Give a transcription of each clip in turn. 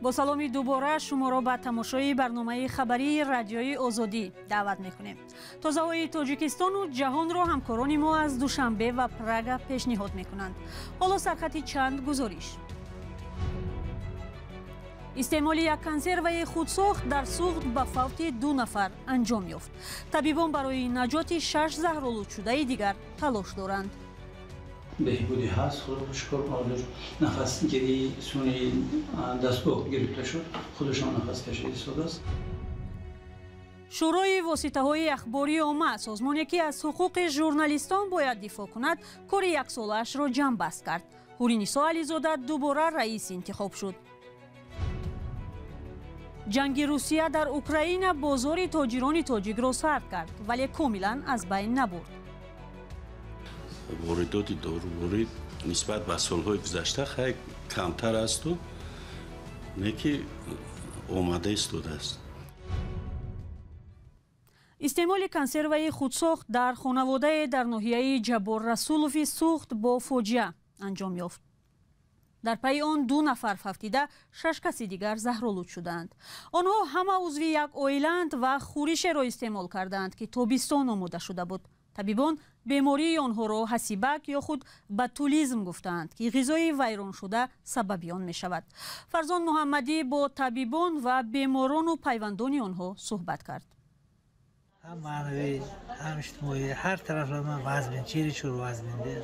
Бо саломи дубора шуморо ба тамошои барномаи хабарии Радиои Озодӣ даъват мекунем. Тозаҳои Тоҷикистону ҷаҳонро ҳамкорони мо аз Душанбе ва Прага пешниҳод мекунанд. Ҳоло сархати чанд гузориш. Истеъмоли як консерваи худсохт дар Суғд ба фавти 2 нафар анҷом ёфт. Табибон барои наҷоти 6 заҳролудшудаи дигар талош доранд. Беҳбудӣ ҳаст, худо шукр. Ҳозир нафасгирии сунъии дастгоҳ гирифта шуд, худашон нафас кашида истодааст. Шӯрои воситаҳои ахбори омма, созмоне ки аз ҳуқуқи журналистон бояд дифоъ кунад, кори яксолаашро ҷамъбаст кард. Ҳуринисо Ализода дубора раис интихоб шуд. Ҷанги Русия дар Украина бозори тоҷирони тоҷикро сард кард, вале комилан аз байн набурд. Воридоти доруворӣ нисбат ба солҳои гузашта хеле камтар асту не ки омада истодааст. Истеъмоли консерваи худсохт дар хонаводае дар ноҳияи Ҷаббор Расулови Суғд бо фоҷиа анҷом ёфт. Дар пайи он 2 нафар фавтида, 6 каси дигар заҳролуд шудаанд. Онҳо ҳама узви як оилаанд ва хӯришеро истеъмол кардаанд, ки тобистон омода шуда буд. Табибон бемории онҳоро ҳасибак ё худ ботулизм гуфтаанд, ки ғизои вайроншуда сабаби он мешавад. Фарзон Муҳаммадӣ бо табибон ва беморону пайвандони онҳо суҳбат кард. Ҳам маънавӣ, ҳам иҷтимоӣ, ҳар тарафлама вазмин, чири чур вазминде.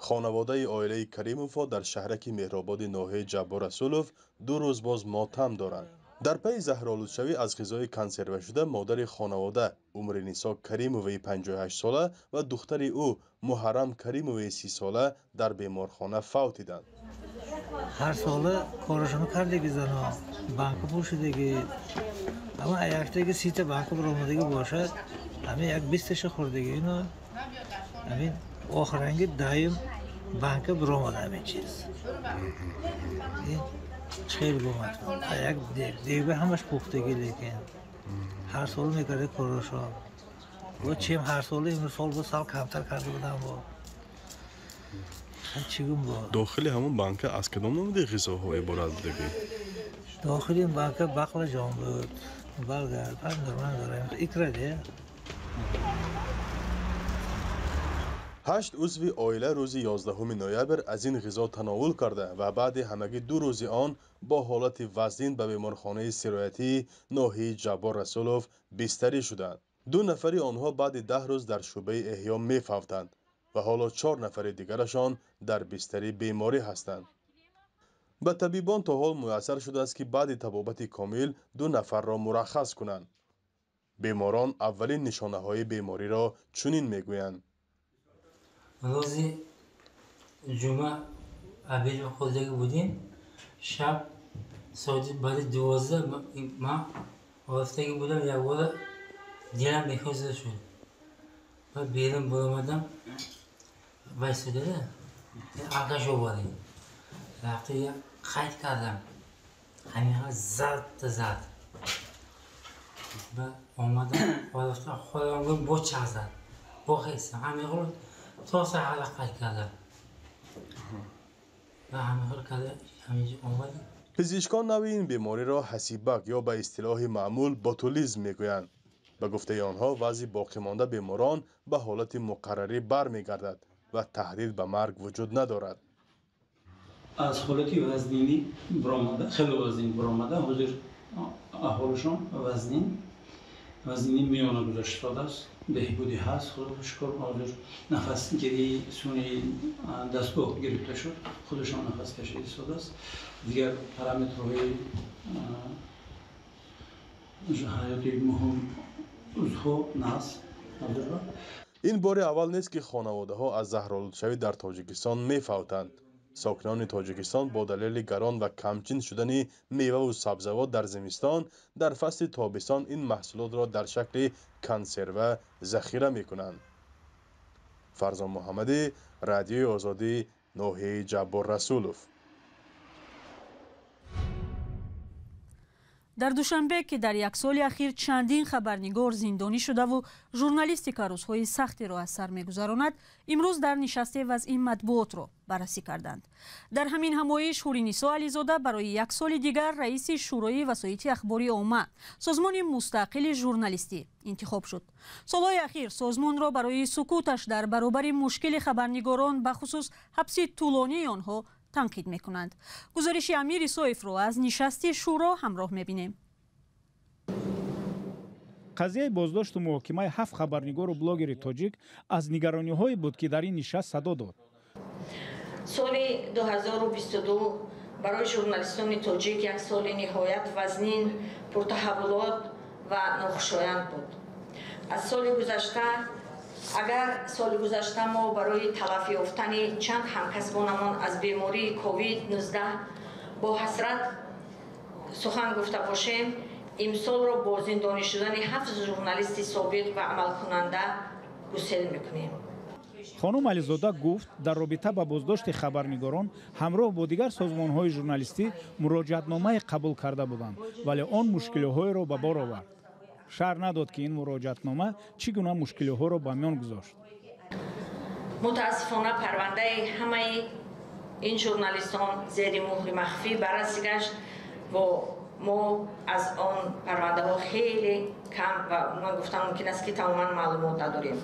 Хонаводаи оилаи Каримовҳо дар шаҳраки Меҳрободи ноҳияи Ҷаббор Расулов 2 рӯз боз мотам доранд. Дар пайи заҳролудшавӣ аз ғизои консервашуда модари хонавода Умринисо Каримоваи 58сола ва духтари ӯ Муҳаррам Каримоваи 30сола дар беморхона фавтиданд. Ҳар сола корашоно кардеги зано, банка пӯшидаги, аммо яктаги 30та банка баромадаги бошад, ҳамин як 20таша хӯрдаги ино, ҳамин охиранги даим банка баромада ҳамин чиз. Хеле гумат. Як дега ҳамаш пухтагӣ, лекин ҳар сол мекарда корошо. Бо чем ҳар сол имсол бо сал камтар карда будам бо. Чӣ гум бо? Дохили ҳамон банка аз кадом намуди ғизоҳо иборат будагӣ? Дохили ин банка бақлаҷон буд, болгар, помидор, мандор, икра де. 8 узви оила рӯзи 11 ноябр аз ин ғизо тановул карда ва баъди ҳамагӣ 2 рӯзи он бо ҳолати вазнин ба беморхонаи сироятии ноҳияи Ҷаббор Расулов бистарӣ шуданд. 2 нафари онҳо баъди 10 рӯз дар шӯъбаи эҳё мефавтанд ва ҳоло 4 нафари дигарашон дар бистари беморӣ ҳастанд. Ба табибон то ҳол муяссар шудааст, ки баъди табобати комил 2 нафарро мураххас кунанд. Беморон аввалин нишонаҳои бемориро чунин мегӯянд. Рӯзи ҷумъа обед хӯрдагӣ будем, шаб соати баъди 12 ман рафтагӣ будам, якбора дилам бехузур шуд ва берун баромадам, вайсодада алкаш овардем. Рафта қайд кардам, ҳамин зарда зад ва омадам, рафтам хӯрам, бо чақ зад, бо хестам, ҳамин хел то саҳара қайд кардам ва ҳамин хел карда ҳаминҷо омадем. Пизишкон нави ин бемориро ҳасибак ё ба истилоҳи маъмул ботулизм мегӯянд. Ба гуфтаи онҳо вазъи боқимонда беморон ба ҳолати муқаррарӣ бармегардад ва таҳдид ба марг вуҷуд надорад. Аз ҳолати вазнинӣ баромада, хеле вазнин баромада, ҳозир аҳволашон вазнин, вазнинӣ миёна гузашта истодааст. Беҳбудӣ ҳаст, худо шукр. Ҳозир нафасгирии сунъии дастгоҳ гирифта шуд, худашон нафас кашида истодааст. Дигар параметрҳои ҳаёти муҳим узвҳо нағз ҳозир. Ин бори аввал нест, ки хонаводаҳо аз заҳролудшавӣ дар Тоҷикистон мефавтанд. Сокинони Тоҷикистон бо далели гарон ва камчин шудани меваву сабзавот дар зимистон, дар фасли тобистон ин маҳсулотро дар шакли консерва захира мекунанд. Фарзон Муҳаммадӣ, Радиои Озодӣ, ноҳияи Ҷаббор Расулов. Дар Душанбе, ки дар як соли ахир чандин хабарнигор зиндонӣ шудаву журналистика рӯзҳои сахтеро аз сар мегузаронад, имрӯз дар нишасте вазъи матбуотро баррасӣ карданд. Дар ҳамин ҳамоиш Ҳуринисо Ализода барои як соли дигар раиси Шӯрои васоити ахбори омма, созмони мустақили журналистӣ, интихоб шуд. Солҳои ахир созмонро барои сукуташ дар баробари мушкили хабарнигорон, бахусус ҳабси тӯлонии онҳо, танқид мекунанд. Гузориши Амир Исоевро аз нишасти шӯро ҳамроҳ мебинем. Қазияи боздошту муҳокимаи ҳафт хабарнигору блогери тоҷик аз нигарониҳое буд, ки дар ин нишаст садо дод. Соли 2022 барои журналистони тоҷик як соли ниҳоят вазнин, пуртаҳаввулот ва нохушоянд буд. Аз соли гузашта, агар соли гузашта мо барои талаф ёфтани чанд ҳамкасбонамон аз бемории COVID-19 бо ҳасрат сухан гуфта бошем, имсолро бо зиндонӣ шудани ҳафт журналисти собиқ ва амалкунанда гусел мекунем. Хонум Ализода гуфт, дар робита ба боздошти хабарнигорон ҳамроҳ бо дигар созмонҳои журналистӣ муроҷиатномае қабул карда буданд, вале он мушкилиҳоеро ба бор овард. Шарҳ надод, ки ин муроҷиатнома чӣ гуна мушкилиҳоро ба миён гузошт. Мутаассифона, парвандаи ҳамаи ин журналистон зери муҳри махфӣ баррасӣ гашт ва мо аз он парвандаҳо хеле кам ва ман гуфтам мумкин аст, ки тамоман маълумот надорем.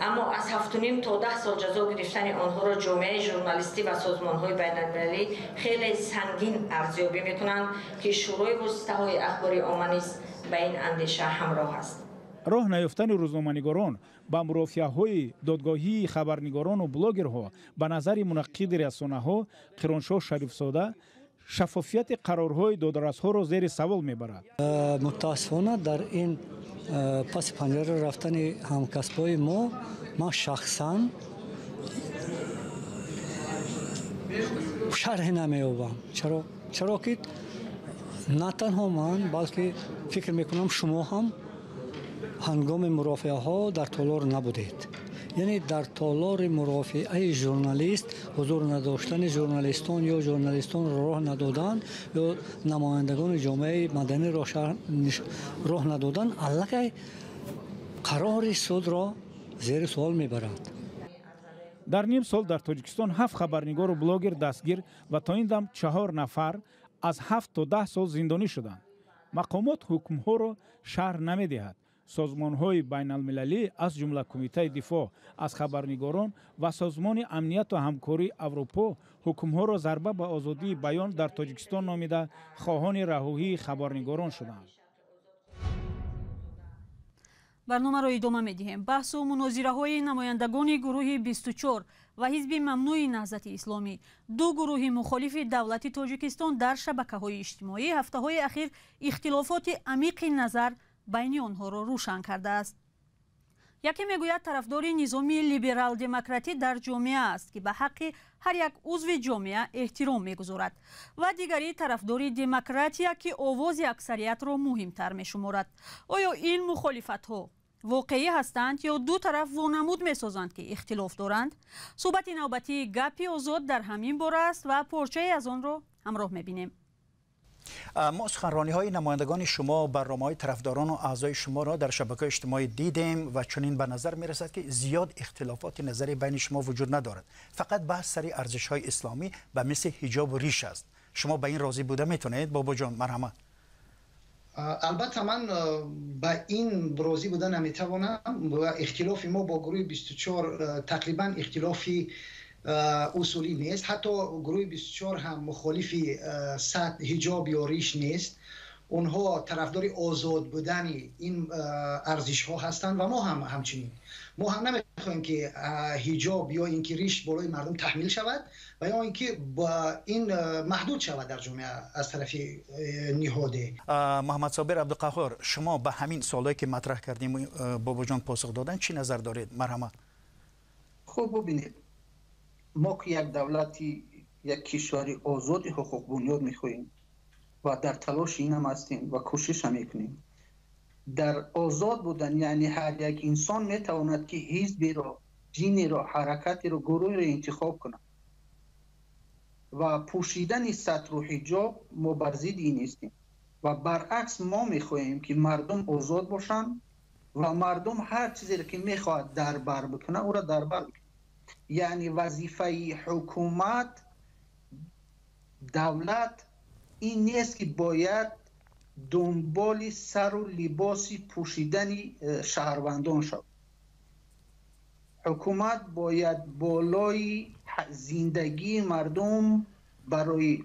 Аммо аз 7,5 то 10 сол ҷазо гирифтани онҳоро ҷомеаи журналистӣ ва созмонҳои байналмилалӣ хеле сангин арзёбӣ мекунанд, ки Шӯрои воситаҳои ахбори омма низ ба ин андеша ҳамроҳ аст. Роҳ наёфтани рӯзноманигорон ба мурофиаҳои додгоҳии хабарнигорону блогерҳо, ба назари мунаққиди расонаҳо Қироншоҳ Шарифзода, шаффофияти қарорҳои додрасҳоро зери савол мебарад. Мутаассифона, дар ин паси панҷара рафтани ҳамкасбҳои мо ман шахсан шарҳе намеёбам. Чаро ки на танҳо ман, балки фикр мекунам, шумо ҳам ҳангоми мурофиаҳо дар толор набудед. Яъне дар толори мурофиаи журналист ҳузур надоштани журналистон ё журналистонро роҳ надодан ё намояндагони ҷомеаи маданиро роҳ надодан аллакай қарори судро зери суол мебарад. Дар ним сол дар Тоҷикистон ҳафт хабарнигору блогер дастгир ва то ин дам чаҳор нафар аз 7 то 10 сол зиндонӣ шуданд. Мақомот ҳукмҳоро шарҳ намедиҳад. Созмонҳои байналмилалӣ, аз ҷумла Кумитаи дифоъ аз хабарнигорон ва Созмони амнияту ҳамкории Аврупо, ҳукмҳоро зарба ба озодии баён дар Тоҷикистон номида, хоҳони раҳоии хабарнигорон шуданд. Барномаро идома медиҳем. Баҳсу мунозираҳои намояндагони гурӯҳи 24 ва ҳизби мамнӯи Наҳзати Исломӣ, ду гурӯҳи мухолифи давлати Тоҷикистон, дар шабакаҳои иҷтимоӣ ҳафтаҳои ахир ихтилофоти амиқи назар байни онҳоро рӯшан кардааст. Яке мегӯяд, тарафдори низоми либерал-демократӣ дар ҷомеа аст, ки ба ҳаққи ҳар як узви ҷомеа эҳтиром мегузорад, ва дигарӣ тарафдори демократия, ки овози аксариятро муҳимтар мешуморад. Оё ин мухолифатҳо воқеӣ ҳастанд ё ду тараф вонамуд месозанд, ки ихтилоф доранд? Суҳбати навбатии «Гапи озод» дар ҳамин бора аст ва порчае аз онро ҳамроҳ мебинем. Мо суханрониҳои намояндагони шумо, барномаҳои тарафдорону аъзои шуморо дар шабакаҳои иҷтимоӣ дидем ва чунин ба назар мерасад, ки зиёд ихтилофоти назарӣ байни шумо вуҷуд надорад. Фақат баҳс сари арзишҳои исломӣ ба мисли ҳиҷобу риш аст. Шумо ба ин розӣ буда метавонед, Бобоҷон? Марҳамат. Албатта, ман ба ин розӣ буда наметавонам ва ихтилофи мо бо гурӯҳи 24 тақрибан ихтилофи усулӣ нест. Ҳатто гурӯҳи 24 ҳам мухолифи сатр, ҳиҷоб ё риш нест. Онҳо тарафдори озод будани ин арзишҳо ҳастанд ва мо ҳам ҳамчунин. Мо ҳам намехоҳем, ки ҳиҷоб ё ин ки риш болои мардум таҳмил шавад ва ё ин ки ин маҳдуд шавад дар ҷомеа аз тарафи ниҳоде. Муҳаммадсобир Абдуқаҳор, шумо ба ҳамин суолое, ки матраҳ кардем, Бобоҷон посух додан, чӣ назар доред? Марҳамат. Хуб, бубинед, мо ки як давлати, як кишвари озоди ҳуқуқбунёд мехоҳем ва дар талоши инам ҳастем ва кӯшиша мекунем. Дар озод будан, яъне ҳар як инсон метавонад, ки ҳизберо, динеро, ҳаракатеро, гурӯҳеро интихоб кунад ва пӯшидани сатру ҳиҷоб мо бар зидди ин нестем. Ва баръакс мо мехоҳем, ки мардум озод бошанд ва мардум ҳар чизеро ки мехоҳад дар бар бикунад, ӯро дар бар бикунад. Яъне вазифаи ҳукумат, давлат ин нест, ки бояд дунболи сару либоси пӯшидани шаҳрвандон шавад. Ҳукумат бояд болои зиндагии мардум барои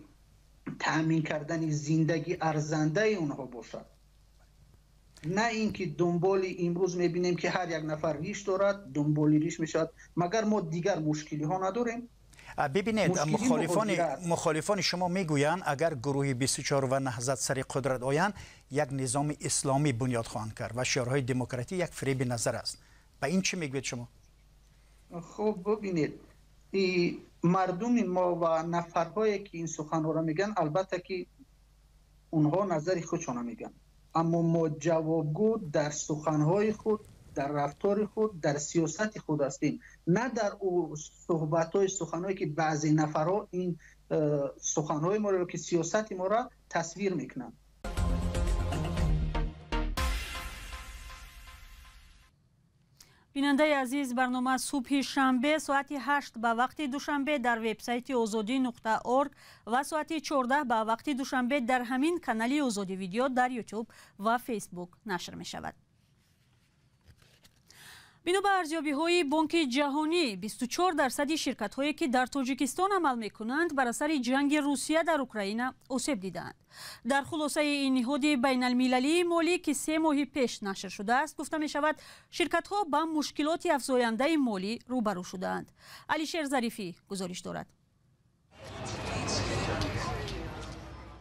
таъмин кардани зиндагии арзандаи онҳо бошад, на ин ки дунболи имрӯз мебинем, ки ҳар як нафар риш дорад, дунболи риш мешавад. Магар мо дигар мушкилиҳо надорем? Бибинед, мухолифони шумо мегӯянд, агар гурӯҳи 24 ва Наҳзат сари қудрат оянд, як низоми исломӣ бунёд хоҳанд кард ва шиорҳои демократӣ як фиреби назар аст. Ба ин чӣ мегӯед шумо? Хуб, бубинед, мардуми мо ва нафарҳое ки ин суханҳоро мегӯянд, албатта ки онҳо назари худшонро мегӯянд, аммо мо ҷавобгӯ дар суханҳои худ, дар рафтори худ, дар сиёсати худ ҳастем, на дар суҳбатҳои суханҳое ки баъзе нафарҳо ин суханҳои моро ки сиёсати моро тасвир мекунанд. Бинандаи азиз, барнома субҳи шанбе соати 8 ба вақти Душанбе дар вебсайти ozodi.org ва соати 14 ба вақти Душанбе дар ҳамин канали Озодӣ Видео дар Ютуб ва Фейсбук нашр мешавад. Бино ба арзёбиҳои Бонки Ҷаҳонӣ, 24% ширкатҳое ки дар Тоҷикистон амал мекунанд, бар асари ҷанги Русия дар Украина осеб дидаанд. Дар хулосаи ин ниҳоди байналмилалии молӣ, ки 3 моҳи пеш нашр шудааст, гуфта мешавад, ширкатҳо ба мушкилоти афзояндаи молӣ рӯбарӯ шудаанд. Алишер Зарифӣ гузориш дорад.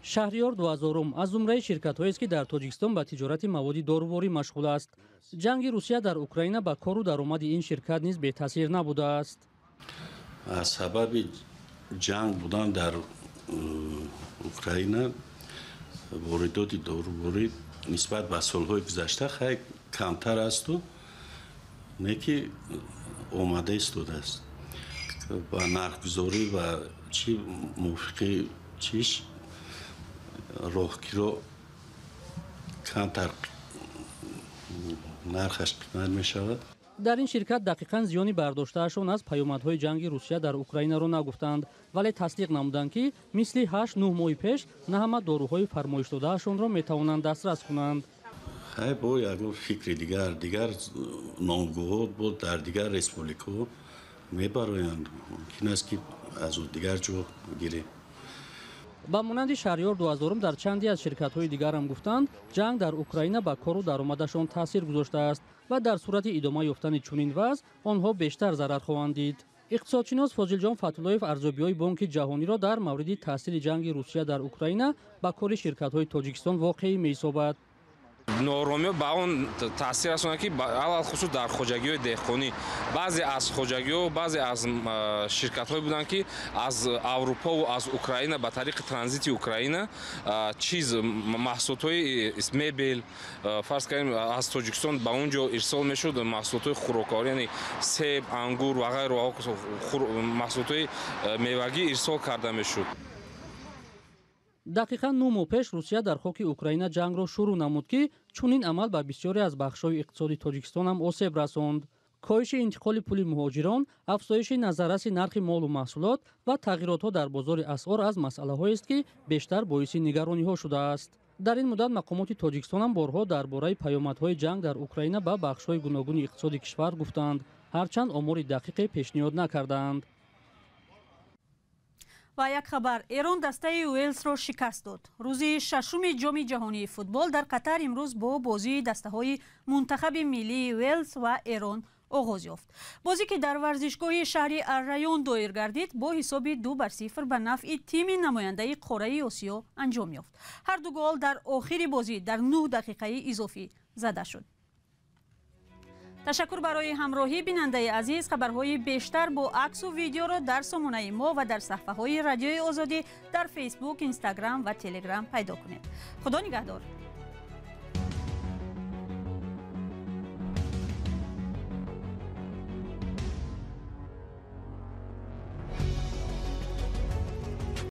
Шаҳриёр 2000 аз зумраи ширкатҳоест, ки дар Тоҷикистон ба тиҷорати маводи доруворӣ машғул аст. Ҷанги Русия дар Украина ба кору даромади ин ширкат низ бетаъсир набудааст. Аз сабаби ҷанг будан дар Украина воридоти доруворӣ нисбат ба солҳои гузашта хеле камтар асту не ки омада истодааст. Ба нархгузорӣ ва чӣ мувофиқи чиш роҳкиро камтар нархаш қимат мешавад. Дар ин ширкат дақиқан зиёни бардоштаашон аз паёмадҳои ҷанги Русия дар Украинаро нагуфтанд, вале тасдиқ намуданд, ки мисли 8-9 моҳи пеш на ҳама доруҳои фармоишдодаашонро метавонанд дастрас кунанд. Хай, бо ягон фикри дигар номгӯҳо бо дар дигар республикаҳо мебароянд, мумкин аст, ки аз дигар ҷо гирем. Ба монанди Шаҳриёр 2000 дар чанде аз ширкатҳои дигарам гуфтанд, ҷанг дар Украина ба кору даромадашон таъсир гузоштааст ва дар сурати идома ёфтани чунин вазъ онҳо бештар зарар хоҳанд дид. Иқтисодшинос Фозилҷон Фатуллоев арзёбиҳои Бонки Ҷаҳониро дар мавриди таъсири ҷанги Русия дар Украина ба кори ширкатҳои Тоҷикистон воқеӣ меҳисобад. Нооромиҳо ба он таъсир расонад, ки алалхусус дар хоҷагиҳои деҳқонӣ баъзе аз хоҷагиҳо, баъзе аз ширкатҳое буданд, ки аз Аврупову аз Украина ба тариқи транзити Украина чиз, маҳсулотҳои мебел, фарз кардем, аз Тоҷикистон ба он ҷо ирсол мешуд, маҳсулотҳои хӯрокворӣ, яъне себ, ангур ва ғайро, маҳсулотҳои мевагӣ ирсол карда мешуд. Дақиқан 9 моҳ пеш Русия дар хоки Украина ҷангро шурӯъ намуд, ки чунин амал ба бисёре аз бахшҳои иқтисоди Тоҷикистон ҳам осеб расонд. Коҳиши интиқоли пули муҳоҷирон, афзоиши назарраси нархи молу маҳсулот ва тағйиротҳо дар бозори асъор аз масъалаҳоест, ки бештар боиси нигарониҳо шудааст. Дар ин муддат мақомоти Тоҷикистон ҳам борҳо дар бораи паёмадҳои ҷанг дар Украина ба бахшҳои гуногуни иқтисоди кишвар гуфтанд, ҳарчанд омори дақиқе пешниҳод накардаанд. Ва як хабар: Эрон дастаи Уэлсро шикаст дод. Рӯзи шашуми Ҷоми Ҷаҳонии футбол дар Қатар имрӯз бо бозии дастаҳои мунтахаби миллии Уэлс ва Эрон оғоз ёфт. Бозӣ, ки дар варзишгоҳи шаҳри Аррайон доир гардид, бо ҳисоби 2-0 ба нафъи тими намояндаи қораи Осиё анҷом ёфт. Ҳар ду гол дар охири бозӣ дар 9 дақиқаи изофӣ зада шуд. Ташаккур барои ҳамроҳӣ, бинандаи азиз. Хабарҳои бештар бо аксу видеоро дар сомонаи мо ва дар саҳфаҳои Радиои Озодӣ дар Фейсбук, Инстаграм ва Телеграм пайдо кунед. Худо нигаҳдор.